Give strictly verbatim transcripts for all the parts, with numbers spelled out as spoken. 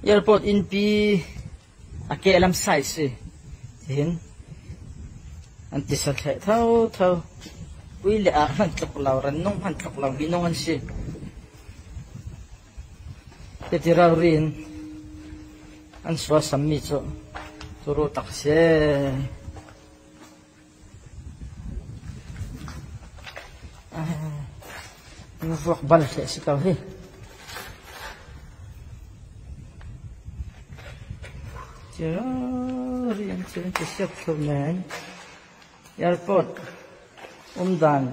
Airport inpi a keh lam side si. Tihin an tisa thleh thotho. Ui le ah hman tluk lo, ran nung hman tluk lo, minung an si. Titi rau rin an suasam mi cu turu tak si. Vuak bal hleh si ko hi. Cia rian cun ti siap thlu men. Airport umdan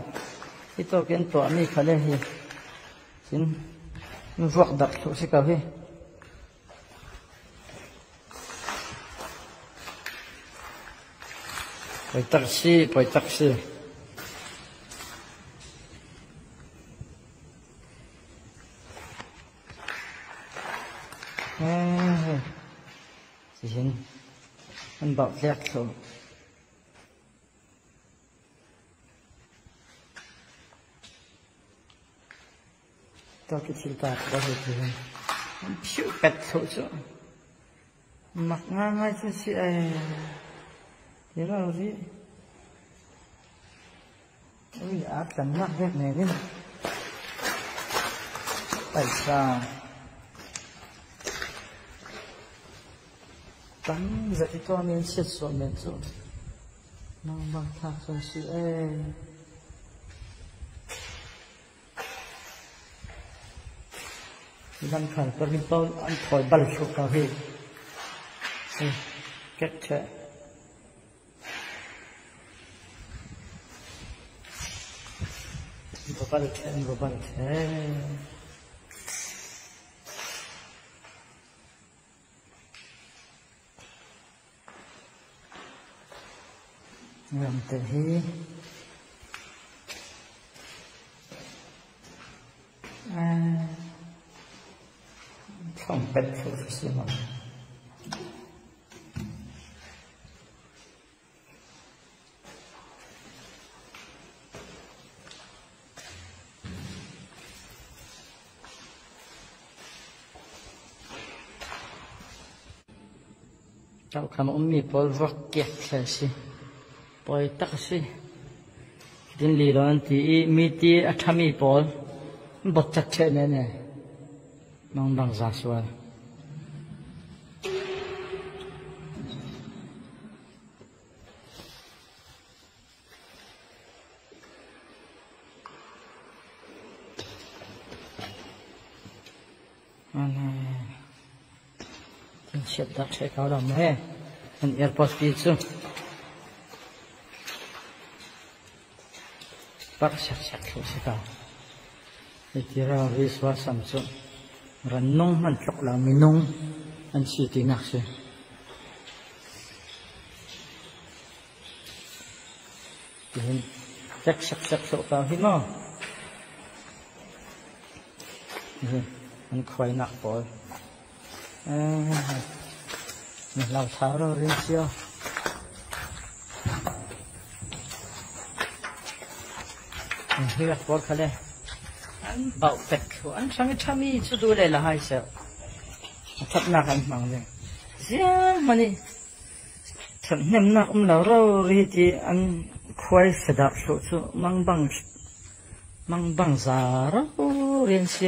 hi tawk in tuahmi kha le hi. Cin vuak darh thlu si ko hi. Poi tak si, poi tak si. Tihin an bauh tlek thlu. Tua ki thil ta ko hi ti hin. An phiu pet thlu cu. Mak nga ngai cu si ai. Ti lo ri. Ui, a tlan nak vek ne rin. Paisa. Tam zat i tuah men siat suah men cu. Nang bang thlak suan si ai. Lam thar parin pawl an thawi bal thluh ko hi. Kek ṭheh. An va bal ṭheh, an va bal ṭheh. Ram te hi. Thong pet thlu si ma. Taukham a ummi pawl vok kiak thla si. Poi tak si. Din li lo an ti i mi ti a ṭhami pawl bot chat ṭheh ne ne. Nong bang za sual. Tin siat dak ṭheh kau lam he. An airport pi cu. Par siak siak thluh si ko. Hiti rau ri sual sam cu ran nung hman tluk lo minung an si tinak si. Tihin cek siak siak thluh ko hi maw? Tihin an khuainak pawl. Lau thlau ro rin cio. Hmiak pawl kha le an bauh pek thlu, an ṭhami ṭhami cu duh le la hai seh. A ṭhatnak an hmang ve. Zianghman i ṭhathnemnak um lo rori ti an khuai fedap thlu cu mangbang, mangbang za rori an si.